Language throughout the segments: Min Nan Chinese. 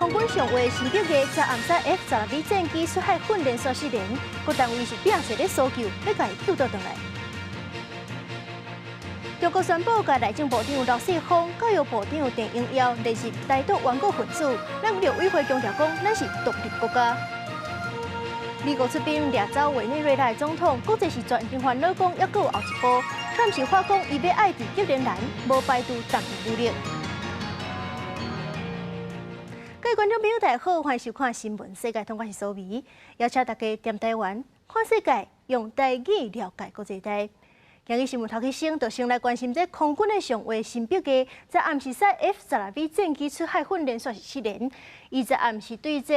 空軍上尉辛伯義昨暗駛 F-16V 戰機出海訓練煞失聯，各單位是拼勢咧搜救，欲共伊救倒轉來。中國宣布共內政部長劉世鋒、教育部長鄧英耀列入台獨頑固分子，咱陸委會強調講，咱是獨立國家。美國出兵掠走委內瑞拉的總統，國際是全程煩惱講，猶閣有後一步。川普是發講，伊欲愛佇格陵蘭，無排除動用武力。各位觀眾朋友，大家好，歡迎收看新聞世界通，我是蘇眉，邀請大家踮台灣看世界，用台語了解國際大。今日新聞頭起先，就先來關心這空軍的上尉辛伯義，昨暗時駛 F-16V 戰機出海訓練煞是失聯，伊昨暗時對這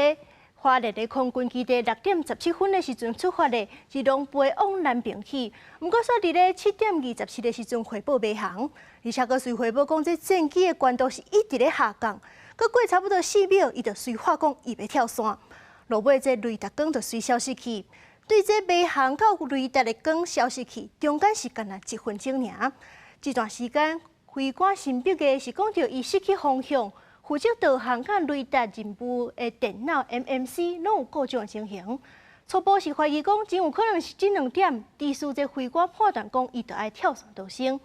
花蓮的空軍基地6點17分的時陣出發的，是龍飛往南平去。毋過煞佇咧7點27的時陣回報迷航，而且閣隨回報講，這戰機的高度是一直咧下降。閣過差不多4秒，伊就隨發講伊欲跳傘。落尾這雷達光就隨消失去。對這迷航到雷達的光消失去，中間是干焦一分鐘爾。這段時間，飛官辛伯義是講著伊失去方向，負責導航佮雷達任務的電腦 MMC 攏有故障的情形。初步是懷疑講，真有可能是這兩點，致使這飛官判斷講伊著愛跳傘逃生。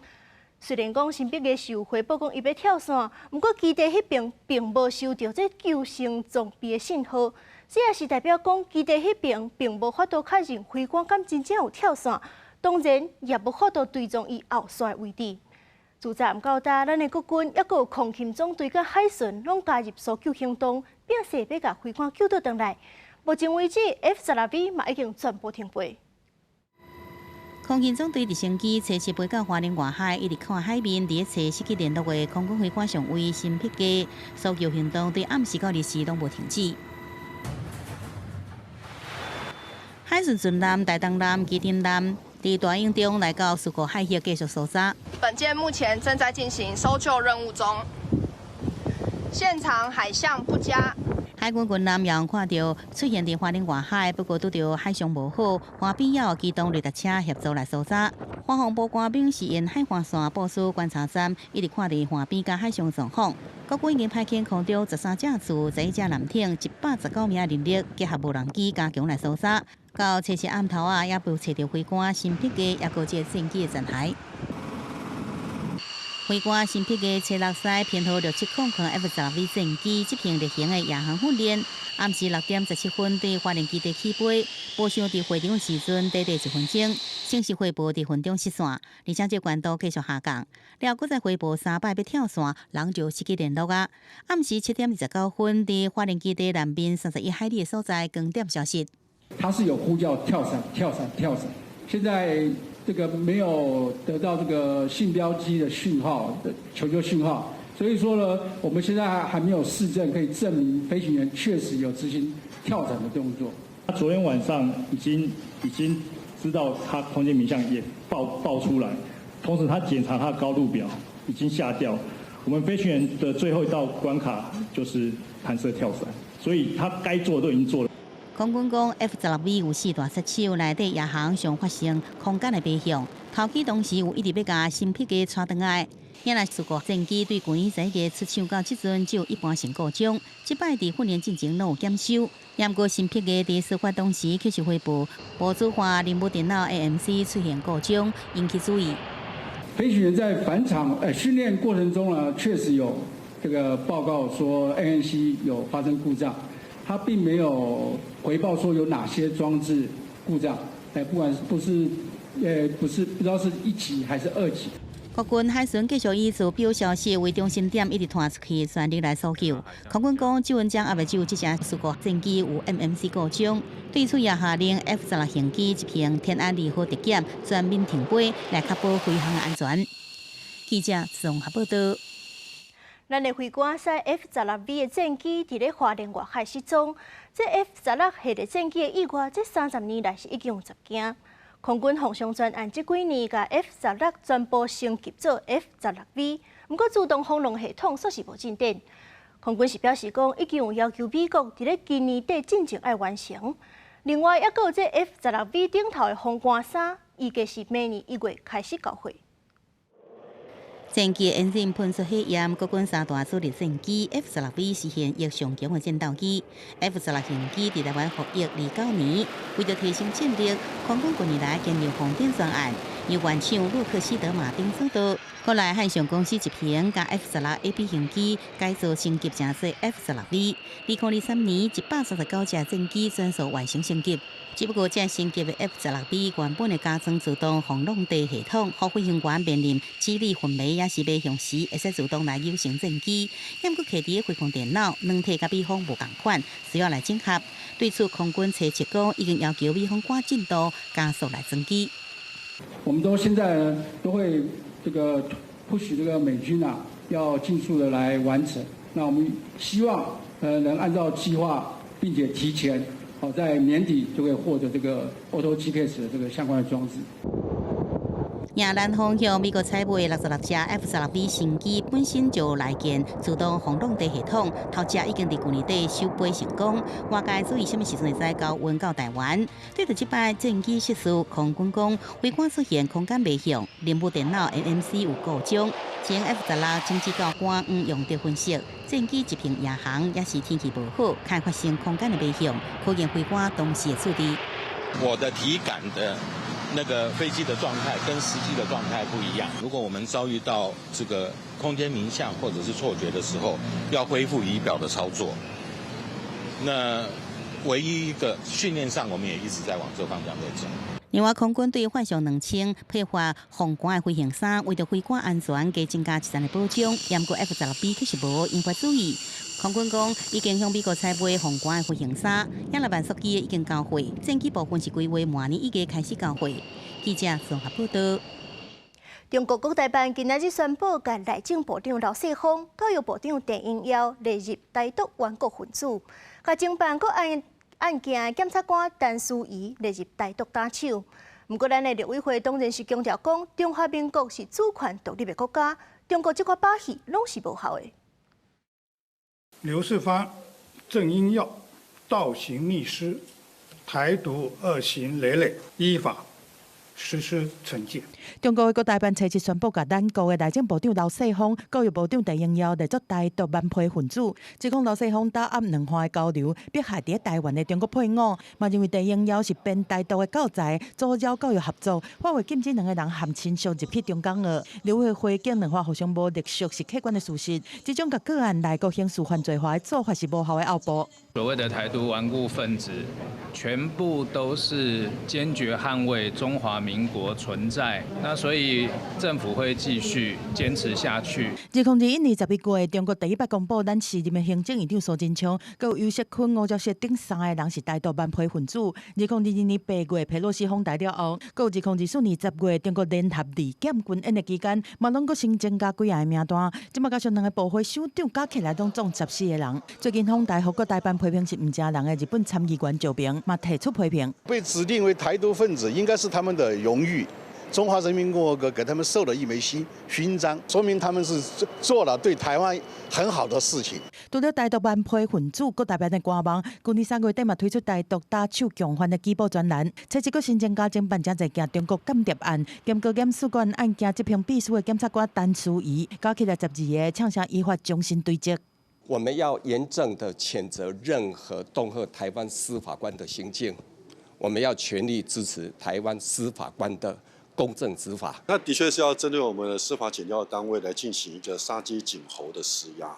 雖然講辛伯義是有回報講伊欲跳傘，毋過基地彼邊並無收著這救生裝備的信號，這也是代表講基地彼邊並無法度確認飛官敢真正有跳傘，當然也無法度追蹤伊後續的位置。自昨暗到今，咱的國軍猶閣有空勤總隊佮海巡攏加入搜救行動，拼勢欲共飛官救倒轉來。目前為止，F-16V 嘛已經全部停飛。空勤總隊直升機初七飛到花蓮外海，一直看海面，佇咧揣失去聯絡的空軍飛官上尉辛伯義，搜救行動對暗時到日時攏無停止。海巡船艦、台東艦、旗津艦佇大洋中來到事故海域繼續搜查。本艦目前正在進行搜救任務中，現場海象不佳。海軍軍艦也看著出現佇花蓮外海，不過拄著海象無好，岸邊也有機動雷達車協助來搜查。國防部官兵是沿海岸線部署觀察站，一直看佇岸邊佮海上狀況。國軍已經派遣空中13架次、11隻艦艇、119名人力，結合無人機加強來搜查。到初七暗頭仔，也無揣著飛官辛伯義，抑閣這戰機的殘骸。飛官辛伯義初六駛編號6700 F-16V 戰機執行例行的夜航訓練，暗時6點17分對花蓮基地起飛，無想佇會場時陣短短一分鐘，正式回報佇雲中失散，而且這高度繼續下降。了後閣再回報三擺欲跳傘，人就失去聯絡啊。暗時7點29分，佇花蓮基地南面31海里的所在，光點消失。他是有呼叫跳傘、跳傘、跳傘，現在這個沒有得到這個信標機的訊號的求救訊號，所以說呢，我們現在還沒有事證可以證明飛行員確實有執行跳傘的動作。他昨天晚上已經知道他空間迷向也報出來，同時他檢查他的高度表已經下掉。我們飛行員的最後一道關卡就是彈射跳傘，所以他該做的都已經做了。空軍講，F-16V 有四大殺手，內底夜航常發生空間的迷向，頭機當時有一直欲共辛伯義帶轉來。原來事故戰機對舊年11月出廠到這陣，只有一半性故障，這擺佇訓練進前攏有檢修。毋過辛伯義佇事發當時卻是回報，模組化任務電腦 AMC 出現故障，引起注意。飛行員在返場訓練過程中呢，確實有這個報告說 AMC 有發生故障。他並沒有回報說有哪些裝置故障，不管不是，不是不知道是一級還是二級。國軍海巡繼續以坐標消息為中心點，一直拖出去，全力來搜救。空軍講，這分鐘猶未只有這隻事故戰機有 MMC 故障，對此也下令 F-16型機執行天安二號特檢全面停飛，來確保飛行的安全。記者綜合報道。咱的飛官駛 F-16V 的戰機佇咧花蓮外海失蹤。這 F-16系列戰機的意外，這30年來是已經有10件。空軍防傷專案這幾年共 F-16全部升級做 F-16V，毋過自動防浪系統煞是無進展。空軍是表示講，已經有要求美國佇咧今年底進前愛完成。另外，猶閣有這 F-16V 頂頭的皇冠衫，預計是明年1月開始交貨。戰機引擎噴出火焰，國軍三大主力戰機 F-16V 是現役上強的戰鬥機。F-16型機佇台灣服役29年，為著提升戰力，空軍近年來建立風電專案，由原廠洛克希德馬丁主導。後來漢翔公司執行，將 F-16AB 型機改造升級成做 F-16V。2023年，139架戰機全數完成升級。只不過，這升級的 F-16V 原本的加裝自動防浪地系統，予飛行員面臨智力昏迷抑是迷向時，會使自動來扭升戰機。毋過，攜佇飛控電腦，軟體佮美方無仝款，需要來整合。對此，空軍揣七講已經要求美方趕進度，加速來裝機。我們都現在呢，都會這個 push 這個美軍啊，要盡速的來完成。那我們希望能按照計劃，並且提前，好在年底就會獲得這個 Auto GCAS 的這個相關的裝置。亞南方向美國採買66架 F-16V 新機，本身就內建自動防浪地系統，頭隻已經佇舊年底首飛成功。外界注意啥物時陣會使交運到台灣？對著這擺戰機失事，空軍講飛官出現空間迷向，任務電腦 MMC 有故障，前 F-16偵知教官黃用得分析，戰機執行夜航抑是天氣無好，較發生空間的迷向，考驗飛官當時的處置。我的體感的那個飛機的狀態跟實際的狀態不一樣。如果我們遭遇到這個空間迷向或者是錯覺的時候，要恢復儀表的操作。那唯一一個訓練上，我們也一直在往這方向在走。另外，空軍對幻象2000配發防寒的飛行衫，為著飛官安全，加增加一層的保障。毋過 F-16B 卻是無引發注意。空軍講已經向美國採買防寒的飛行衫，廿六萬速機已經交貨，戰機部分是規劃明年1月開始交貨。記者綜合報道。中國國台辦今仔日宣布，共內政部長劉世鋒、教育部長鄧英耀列入台獨頑固分子，共偵辦國安案件檢察官陳思怡列入台獨打手。毋過，咱的陸委會當然是強調講，中華民國是主權獨立的國家，中國這款把戲攏是無效的。劉世芳、鄭英耀倒行逆施，台獨惡行累累，依法實施懲戒。中國的國台辦初七宣布，共咱國的內政部長劉世鋒、教育部長鄧英耀列作台獨頑皮分子。指控劉世鋒打壓兩岸的交流，迫害佇台灣的中國配偶，嘛認為鄧英耀是編台獨的教材，阻撓教育合作。法會禁止兩個人含親屬入去中港學。陸委會回應兩岸互相無隸屬是客觀的事實。這種共個案內國刑事犯罪化的做法是無效的後步。所謂的台獨頑固分子，全部都是堅決捍衛中華民國存在，那所以政府會繼續堅持下去。2021年11月，中國第一擺公布咱時任的行政院長蘇貞昌、閣有游錫堃、吳釗燮等三个人是台獨頑皮分子。2022年8月，佩洛西訪台了後，閣有2024年10月，中國聯合利劍軍演的期間，嘛攏閣新增加幾个名單。這馬加上兩个部會首長加起來，攏總14個人。最近訪台予國台辦批評是毋成人的日本參議員石平嘛提出批評。被指定為台獨分子，應該是他們的榮譽。中華人民共和國給他們授了一枚勳勳章，說明他們是做了對台灣很好的事情。除了台獨頑皮分子，國台辦的官網，舊年3月底嘛推出台獨打手共犯的舉報專欄，初七閣新增加偵辦誠濟件中國間諜案，兼閣檢事官案件執行秘書的檢察官陳思怡，加起來12個，唱聲依法終身追責。我們要嚴正的譴責任何恫嚇台灣司法官的行徑，我們要全力支持台灣司法官的公正執法。那的確是要針對我們的司法檢調單位來進行一個殺雞儆猴的施壓。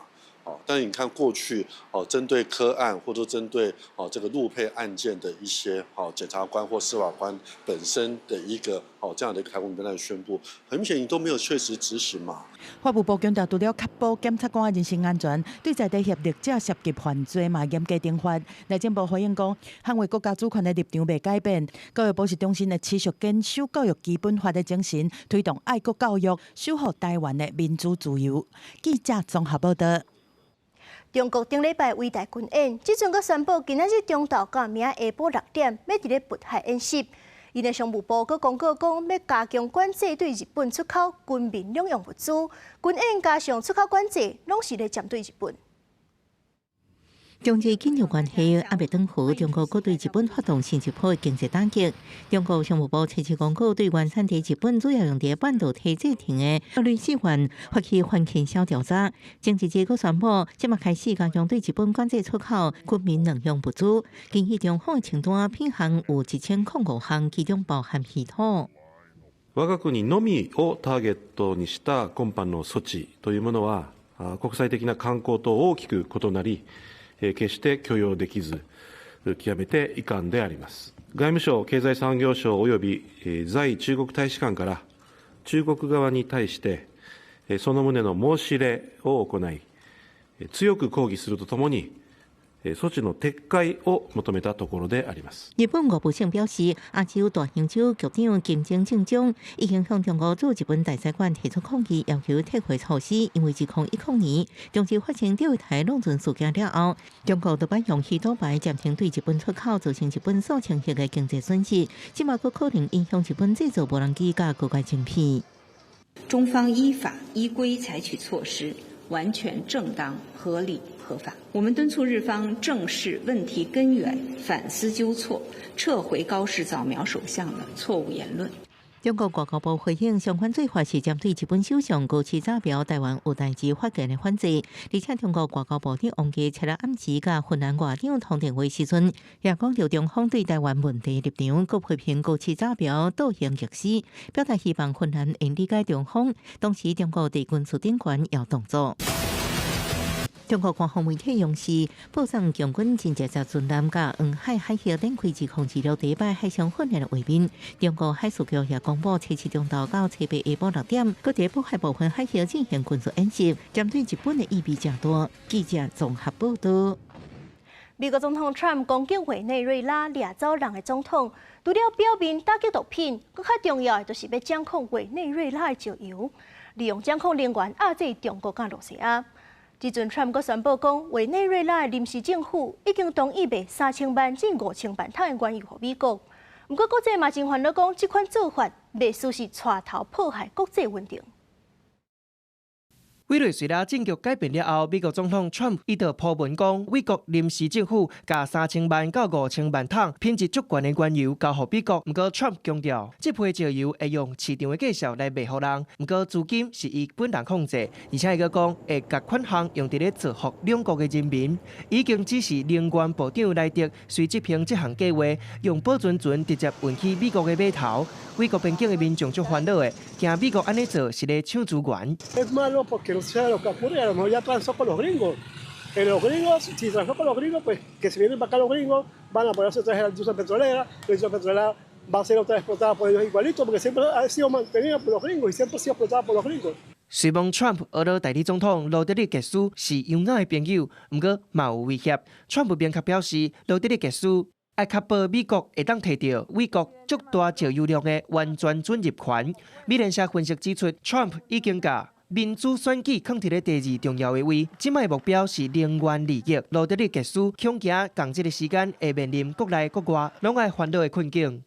哦，但是你看過去哦，針對柯案或者針對哦這個陸配案件的一些哦檢察官或司法官本身的一個哦這樣的一個開會名單宣布，很明顯你都沒有確實執行嘛。法務部強調，除了確保檢察官的人身安全，對在地協力者涉及犯罪嘛嚴格懲罰。內政部回應講，捍衛國家主權的立場袂改變。教育部是重申會持續堅守教育基本法的精神，推動愛國教育，守護台灣的民主自由。記者綜合報道。中國頂禮拜偉大軍演，這陣閣宣布今仔日中晝到暝仔下晡6點，欲佇咧渤海演習。𪜶的商務部閣公告講，欲加強管制對日本出口軍民兩用物資。軍演加上出口管制，攏是咧針對日本。中日緊張關係猶未轉好，中國閣對日本發動新一波經濟打擊。中國商務部初七公告，對原產地日本主要用佇半導體製程的鋁資源發起反傾銷調查。前一日閣宣布，這馬開始加強對日本管制出口軍民兩用物資。根據中方的清單，品項有1005項，其中包含稀土。我が國のみをターゲットにした今般の措置というものは、國際的な慣行と大きく異なり、決して許容できず、極めて遺憾であります。外務省、経済産業省及び在中國大使館から中國側に対してその旨の申し入れを行い、強く抗議するとともに、措置の撤回を求めたところであります。日本外務省表示，亞洲大洋洲局長金井政長已經向中國駐日本大使館提出抗議，要求撤回措施。因為2010年中日發生釣魚台弄船事件了後，中國就擺用稀土牌暫停對日本出口，造成日本數千億的經濟損失。這馬閣可能影響日本製造無人機佮高階晶片。中方依法依規採取措施，完全正當、合理、合法。我們敦促日方正視問題根源，反思糾錯，撤回高市早苗首相的錯誤言論。中國外交部回應，相關做法是針對日本首相高市早苗台灣有代誌發言的反制。而且，中國外交部長王毅七日暗時佮芬蘭外長通電話時陣，也講著中方對台灣問題立場，閣批評高市早苗倒行逆施，表達希望芬蘭會理解中方。同時，中國佇軍事頂懸有動作。中國官方媒體央視播送共軍偵察巡艦佮黃海海峽展開2026第一擺海上訓練的畫面。中國海事局也公布，初七中晝到初八下晡6點，閣佇渤海部分海域進行軍事演習，針對日本的意味誠大。記者綜合報道。美國總統川普攻擊委內瑞拉掠走人的總統，除了表面打擊毒品，閣較重要的就是欲掌控委內瑞拉的石油，利用掌控能源壓制中國佮露西亞。這陣川普閣宣布講，委內瑞拉的臨時政府已經同意賣3000萬至5000萬桶的原油予美國。毋過國際嘛真煩惱講，這款做法袂輸是帶頭破壞國際穩定。委內瑞拉政局改變了後，美國總統川普伊就鋪文講，美國臨時政府共3000萬到5000萬桶品質足懸的原油交予美國。毋過川普強調，這批石油會用市場的價數來賣予人，毋過資金是伊本人控制，而且伊閣講會共款項用佇咧造福兩國的人民。已經指示能源部長萊德隨執行這項計劃，用保存船直接運去美國的碼頭。美國邊境的民眾足煩惱的，驚美國按呢做是咧搶資源。 O sea, lo que ocurre, a lo mejor ya transó con los gringos. Pero los gringos, si transó con los gringos, pues que se vienen para acá los gringos, van a poderse traer a la industria petrolera, la industria petrolera va a ser otra vez explotada por ellos igualito, porque siempre ha sido mantenida por los gringos y siempre ha sido explotada por los gringos. 雖罔川普呵咾代理總統羅德里格斯是永遠的朋友，毋過嘛有威脅。川普明確表示，羅德里格斯愛確保美國會當提著美國足大石油量的完全准入權。美聯社分析指出，川普已經共民主選舉囥佇咧第二重要的位，這擺目標是能源利益。羅德里格斯恐驚仝這个時間會面臨國內國外攏愛煩惱的困境。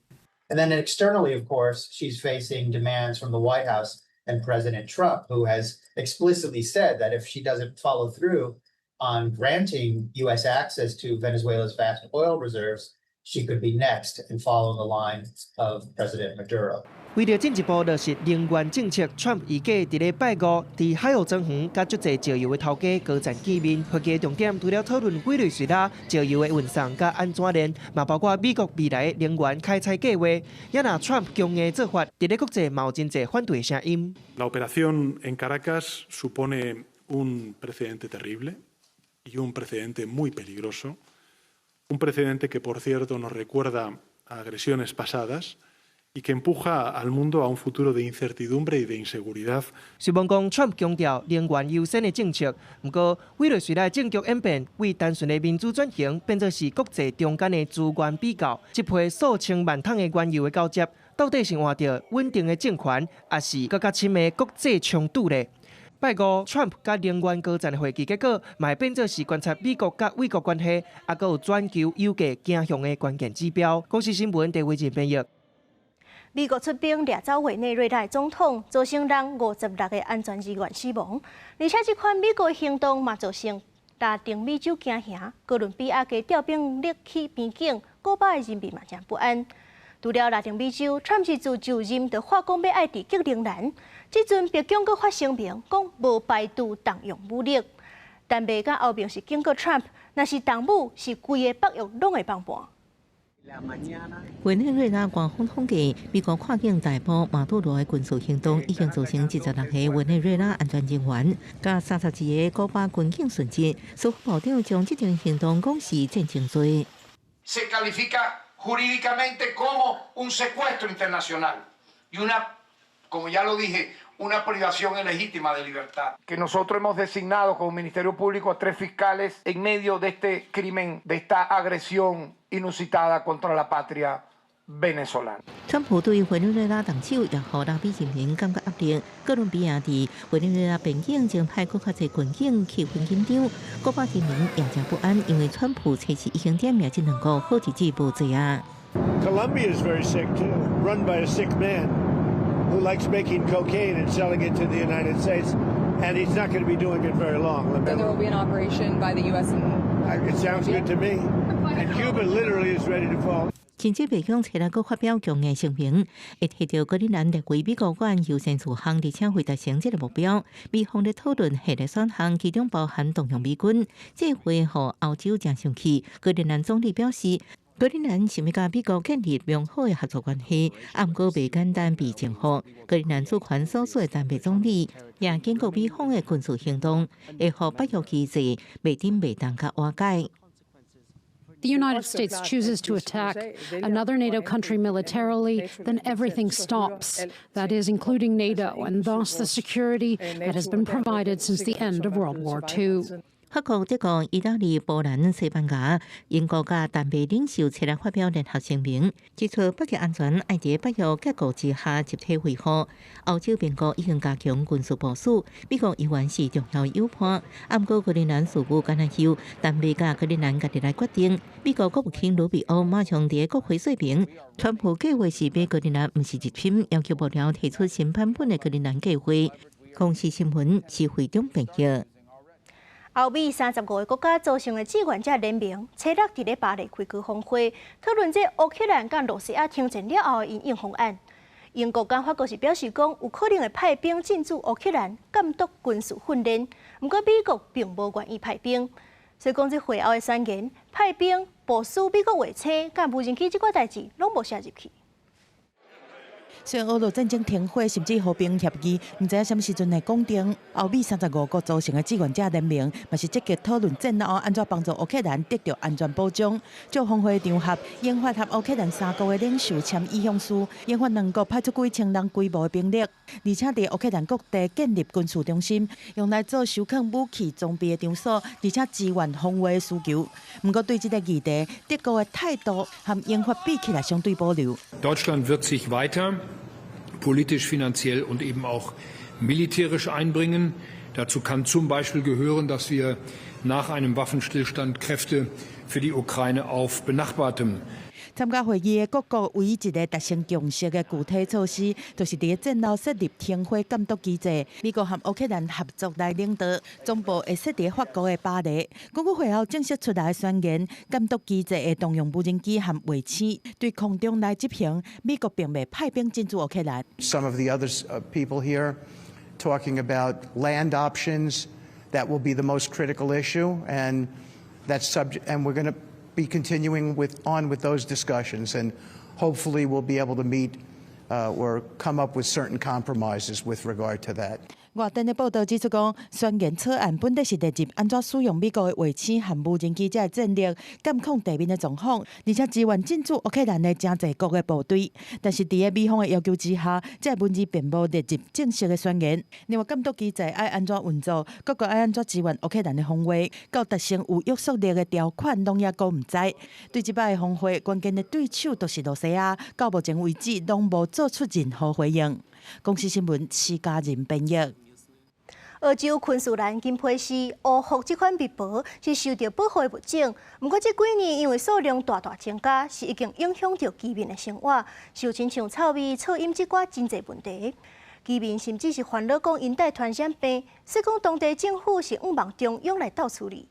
And then externally, of course, she's facing demands from the White House and President Trump, who has explicitly said that if she doesn't follow through on granting U.S. access to Venezuela's vast oil reserves, she could be next and follow the line of President Maduro. 為著進一步落實能源政策，川普預計佇禮拜五佇海湖莊園佮足濟石油的頭家高層見面。會議重點除了討論委內瑞拉石油的運送佮按怎練，嘛包括美國未來的能源開採計劃。也若川普強硬做法，佇咧國際嘛有真濟反對聲音。 La operación en Caracas supone un precedente terrible y un precedente muy peligroso, un precedente que, por cierto, nos recuerda a agresiones pasadas y que empuja al mundo a un futuro de incertidumbre y de inseguridad. 雖罔講，川普強調能源優先的政策，毋過委內瑞拉政局演變，為單純的民主轉型變做是國際中間的資源比較。這批數千萬桶的原油的交接，到底是換著穩定的政權，抑是閣較深的國際衝突咧？拜五，川普佮能源高層的會議結果，嘛會變做是觀察美國佮委國關係，抑閣有全球油價走向的關鍵指標。公視新聞鄭偉仁編譯。美國出兵掠走委內瑞拉總統，造成人56個安全人員死亡，而且這款美國行動嘛造成拉丁美洲驚嚇，哥倫比亞加調兵力去邊境，古巴的人民嘛誠不安。除了拉丁美洲，川普自就任就發講欲愛直擊格陵蘭，這陣白宮閣發聲明講無排除動用武力，丹麥佮歐盟是警告川普，若是動武，是規个北約攏會崩盤。委內瑞拉官方統計，美國跨境逮捕馬杜羅的軍事行動已經造成26個委內瑞拉安全人員佮31個古巴軍警殉職。司法部長將這場行動講是戰爭罪。 Se califica jurídicamente como un secuestro internacional y una, como ya lo dije, una privación ilegítima de libertad. Que nosotros hemos designado como Ministerio Público a tres fiscales en medio de este crimen, de esta agresión inusitada contra la patria venezolana. 川普對委內瑞拉動手，也予拉美人民感覺壓力。哥倫比亞佇委內瑞拉邊境正派閣較濟軍警，氣氛緊張。古巴人民也誠不安，因為川普測試已經點名這兩國好日子無濟啊。 Colombia is very sick too, run by a sick man who likes making cocaine and selling it to the United States, and he's not going to be doing it very long. So there will be an operation by the U.S. And It sounds good to me. And Cuba literally is ready to fall. 甚至白宮初來閣發表強硬聲明，會提著格陵蘭列為美國國安優先事項，而且會達成這個目標。美方咧討論核的選項，其中包含動用美軍，這會予歐洲誠生氣。格陵蘭總理表示，格陵蘭想欲佮美國建立良好的合作關係，毋過袂簡單被征服。格陵蘭主權所屬的丹麥總理也警告美方的軍事行動會予北約機制袂頂袂當佮瓦解。 The United States chooses to attack another NATO country militarily, then everything stops. That is, including NATO, and thus the security that has been provided since the end of World War II. 法國、德國、意大利、波蘭、西班牙、英國佮丹麥領袖齊來發表聯合聲明，指出北極安全愛佇北約結構之下集體維護。歐洲盟國已經加強軍事部署，美國依然是重要友伴。毋過格陵蘭事務敢若由丹麥佮格陵蘭家己來決定。美國國務卿魯比歐馬上佇國會說明，川普計劃是買格陵蘭，毋是入侵，要求幕僚提出新版本的格陵蘭計劃。公視新聞是會長編譯。歐美35個國家組成的志願者聯盟，初六佇咧巴黎開高峰會，討論這烏克蘭佮羅西亞停戰了後的因應方案。英國佮法國是表示講，有可能會派兵進駐烏克蘭監督軍事訓練，毋過美國並無願意派兵。所以講這會後的宣言，派兵部署美國衛星佮無人機這寡代誌，攏無寫入去。雖然俄羅戰爭停火，甚至和平協議，毋知影啥物時陣會講定。歐美35國組成的志願者聯盟，嘛是積極討論戰後按怎幫助烏克蘭得著安全保障。借峰會場合，英法和烏克蘭三國的領袖簽意向書，英法兩國派出幾千人規模的兵力，而且佇烏克蘭各地建立軍事中心，用來做收藏武器裝備的場所，而且支援防衛的需求。毋過對這個議題，德國的態度和英法比起來相對保留。 Deutschland wird sich weiter politisch, finanziell und eben auch militärisch einbringen. Dazu kann zum Beispiel gehören, dass wir nach einem Waffenstillstand Kräfte für die Ukraine auf benachbartem 參加會議的各國唯一一个達成共識的具體措施，就是佇戰後設立停火監督機制。美國和烏克蘭合作來領導，總部會設佇法國的巴黎。根據會後正式出來的宣言，監督機制會動用無人機和衛星對空中來執行。美國並袂派兵進駐烏克蘭。 Some of the other people here talking about land options, that will be the most critical issue, and that's subject. And we're going to be continuing with those discussions, and hopefully we'll be able to meet or come up with certain compromises with regard to that. 外電的報道指出講，宣言草案本底是列入按怎使用美國的衛星和無人機這个戰略監控地面的狀況，而且支援進駐烏克蘭的誠濟國的部隊。但是佇个美方的要求之下，這个文字並無列入正式的宣言。另外，監督機制愛按怎運作，各國愛按怎支援烏克蘭的防衛，到達成有約束力的條款，攏猶閣毋知。對這擺的峰會，關鍵的對手就是羅西亞，到目前為止攏無做出任何回應。公視新聞施嘉仁編譯。澳洲昆士蘭金皮獅烏蝠這款蜜婆是受著保護的物種，毋過這幾年因為數量大大增加，是已經影響著居民的生活，受親像臭味、噪音這寡真濟問題。居民甚至是煩惱講𪜶帶傳染病，所以講當地政府是向望中央來鬥處理。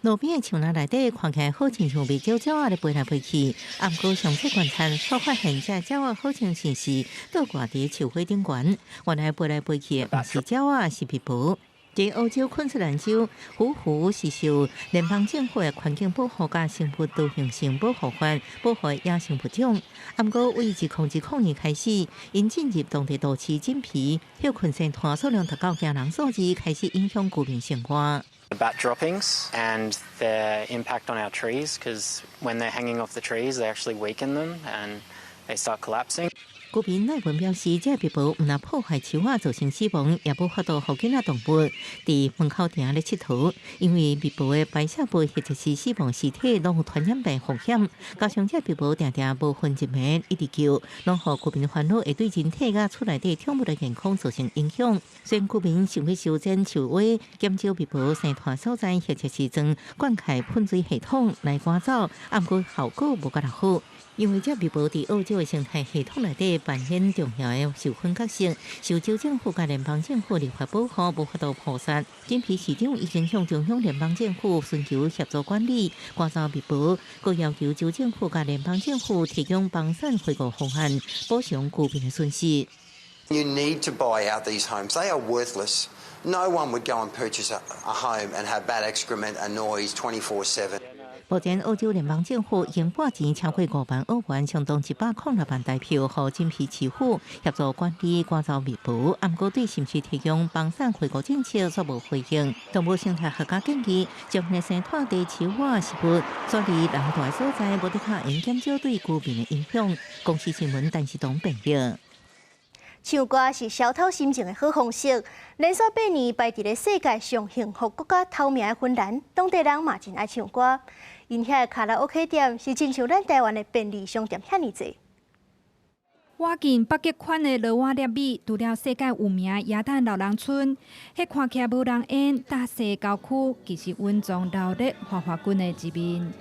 路邊的樹林內底看起來好親像袂少鳥仔咧飛來飛去，毋過詳細觀察，煞發現這鳥仔好像是倒掛佇樹花頂懸。原來飛來飛去的毋是鳥仔，是蜜婆。佇澳洲昆士蘭州，虎湖是受聯邦政府的環境保護佮生物多樣性保護法保護的野生物種。毋過，對2010年開始，𪜶進入當地都市真皮，歇睏生湠數量達到驚人數字，開始影響居民生活。 Bat droppings and their impact on our trees, because when they're hanging off the trees, they actually weaken them and they start collapsing. 居民賴文表示，這蜜婆毋但破壞樹仔，造成死亡，也無法度予囡仔動物佇門口埕咧𨑨迌，因為蜜婆的排泄物或者是死亡屍體攏有傳染病風險。加上這蜜婆定定無分晝暝一直叫，攏予居民煩惱，會對人體佮厝內底寵物的健康造成影響。雖然居民想欲修剪樹蛙，減少蜜婆生湠所在，或者是裝灌溉噴水系統來趕走，毋過效果無蓋好。因為這蜜婆佇澳洲的生態系統內底扮演重要的授粉角色，受州政府佮聯邦政府立法保護，無法度撲殺。真皮市長已經向中央聯邦政府尋求協助管理，趕走蜜婆，閣要求州政府佮聯邦政府提供房產恢復方案，補償居民的損失。 You need to buy out these homes. They are worthless. No one would go and purchase a home and have bat excrement and noise 24/7. 目前，澳洲聯邦政府已經撥錢超過5萬澳元，相當106萬台幣，予真皮市府協助管理趕走蜜婆。毋過對是毋是提供房產恢復政策，煞無回應。動物生態學家建議，將那生湠地樹仔植物轉離人住的所在，無得較會減少對居民的影響。公視新聞陳世東編譯。唱歌是消敨心情的好方式。連續8年排佇咧世界上幸福國家頭名的芬蘭，當地人嘛真愛唱歌。𪜶遐的卡拉 OK 店是親像咱台灣的便利商店遐爾濟。倚近北極圈的羅瓦涅米，除了世界有名耶誕老人村，彼看起來無人煙、大細郊區，其實隱藏熱鬧花花滾的一面。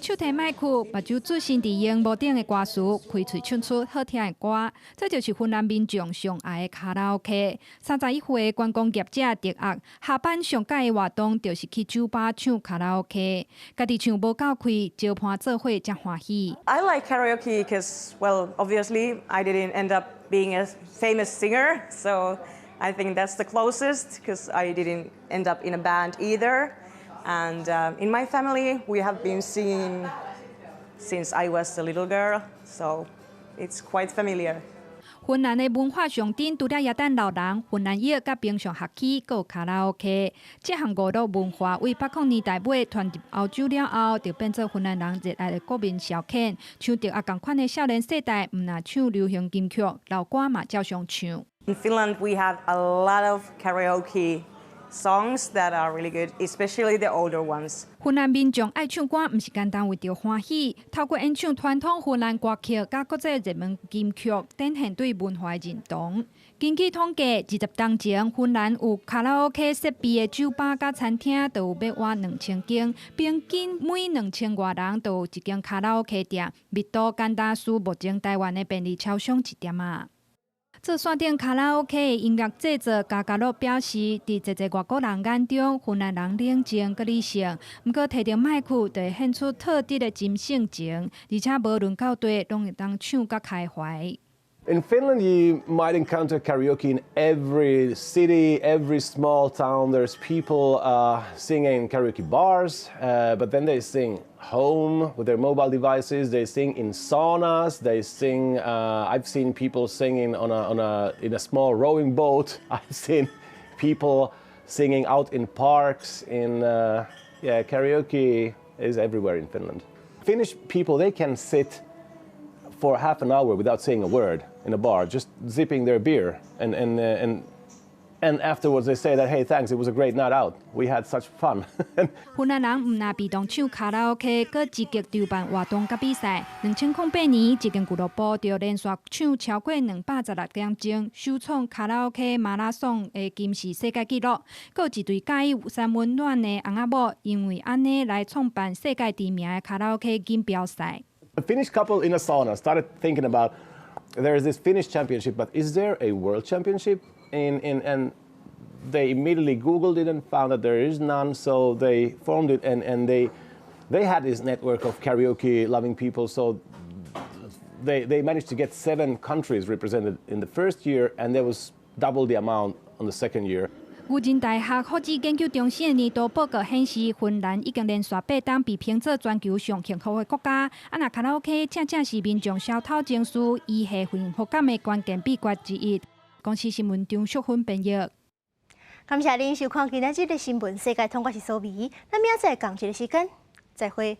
手提麥克，目睭注神佇螢幕頂的歌詞，開喙唱出好聽的歌，這就是芬蘭民眾上愛的卡拉 OK。31歲的觀光業者德亞，下班上佮意的活動就是去酒吧唱卡拉 OK，家己唱無夠氣，招伴做伙才歡喜。 I like karaoke because, well, obviously I didn't end up being a famous singer, so I think that's the closest because I didn't end up in a band either. And in my family, we have been singing since I was a little girl, so it's quite familiar. 芬蘭的文化象徵，除了耶誕老人、芬蘭浴佮冰上學機，閣有卡拉 OK。這項娛樂文化為80年代尾傳入歐洲了後，就變做芬蘭人熱愛的國民消遣。像德亞仝款的少年世代，毋但唱流行金曲，老歌嘛照常唱。 In Finland, we have a lot of karaoke songs that are really good, especially the older ones. 芬蘭民眾愛唱歌，毋是單單為著歡喜，透過演唱傳統芬蘭歌曲佮國際熱門金曲，展現對文化的認同。根據統計，20冬前，芬蘭有卡拉 OK 設備的酒吧佮餐廳都有欲倚2000間，平均每2000外人就有一間卡拉 OK 店，密度敢若輸目前台灣的便利超商一點仔。做線頂卡拉 OK 的音樂製作加加樂表示，佇濟濟外國人眼中，芬蘭人冷靜閣理性，毋過提著麥克就會顯出特質的真性情，而且無論到佗攏會當唱甲開懷。 In Finland, you might encounter karaoke in every city, every small town. There's people singing in karaoke bars, but then they sing home with their mobile devices. They sing in saunas. They sing. I've seen people singing on a in a small rowing boat. I've seen people singing out in parks. In yeah, karaoke is everywhere in Finland. Finnish people, they can sit for half an hour without saying a word in a bar, just sipping their beer, and afterwards they say that, "Hey, thanks, it was a great night out. We had such fun." 芬蘭人毋但被動唱卡拉 OK，閣積極籌辦活動佮比賽。2008年，這間俱樂部就連續唱超過216點鐘，首創卡拉 OK 馬拉松的金氏世界紀錄。閣有一對佮意三溫暖的翁仔某，因為按呢來創辦世界知名的卡拉 OK 錦標賽。 A Finnish couple in a sauna started thinking about, there is this Finnish championship, but is there a world championship? In, in, and They immediately Googled it and found that there is none, so they formed it and they had this network of karaoke loving people, so they managed to get seven countries represented in the first year, and there was double the amount on the second year. 牛津大學福祉研究中心的年度報告顯示，芬蘭已經連續八冬被評做全球上幸福的國家。啊，若卡拉 OK 正正是民眾消透情緒、維繫幸福感的關鍵秘訣之一。公視新聞張淑芬編譯。感謝您收看今仔日的新聞世界通，我是蘇美。咱明仔載仝一个時間，再會。